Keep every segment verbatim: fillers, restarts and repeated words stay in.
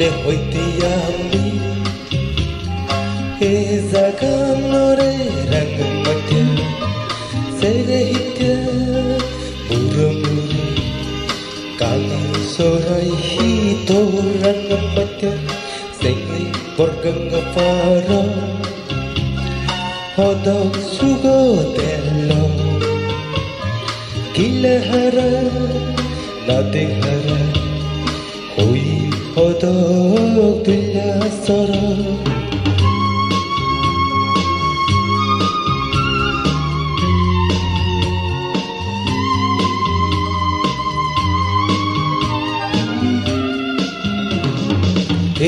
Hoite ami ei jaganore ranga mattan, sere hitte muro muro, kali sorai hi dol ranga mattan, sengi bor Ganga paro. Hodok sugot elo, kile hara, nadi hara, hoi hodok dulla soro.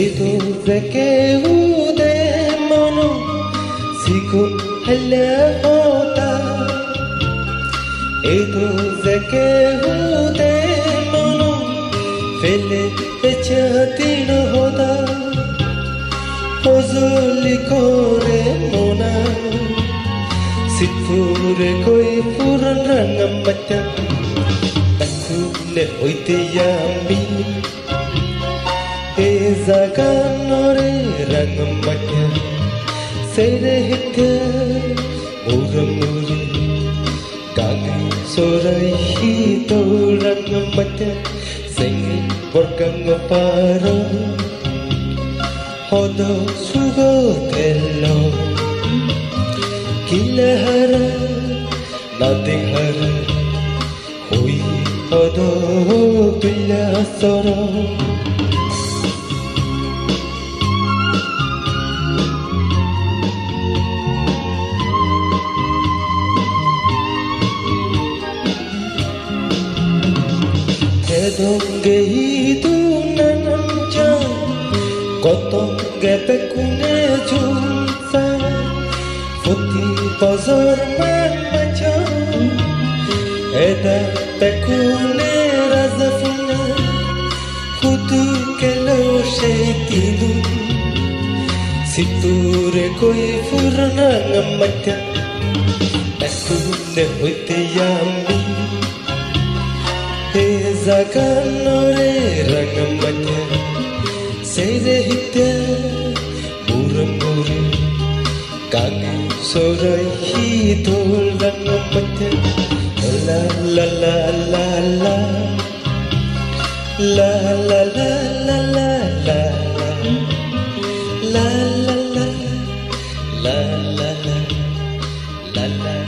Edo jekke ude mono sigon helle hoda. Edo jekke ude mono pele pecha dino hoda. Hojoli gore mona, sitpure koi puron ranga mattan. Ekkune hoite ami ei jaganore ranga mattan, sere hitte muro muro, kali sorai hi dol ranga mattan, sengi bor Ganga paro. Hodok sugot elo, kile hara, nadi hara, hoi hodok dulla soro. Te donge idu nanan jan, gotonge bekkune jumsa. Proti bojor man majo, eda bekkune raja puna. Hudu gelo sei dinu, sitpure koi puron ranga mattan. Ekkune hoite ami ei jaganore ranga mattan, sere hitte muro muro, kali sorai hi dol ranga mattan. La la la la la. La la la la la la. La la la la la la. La la.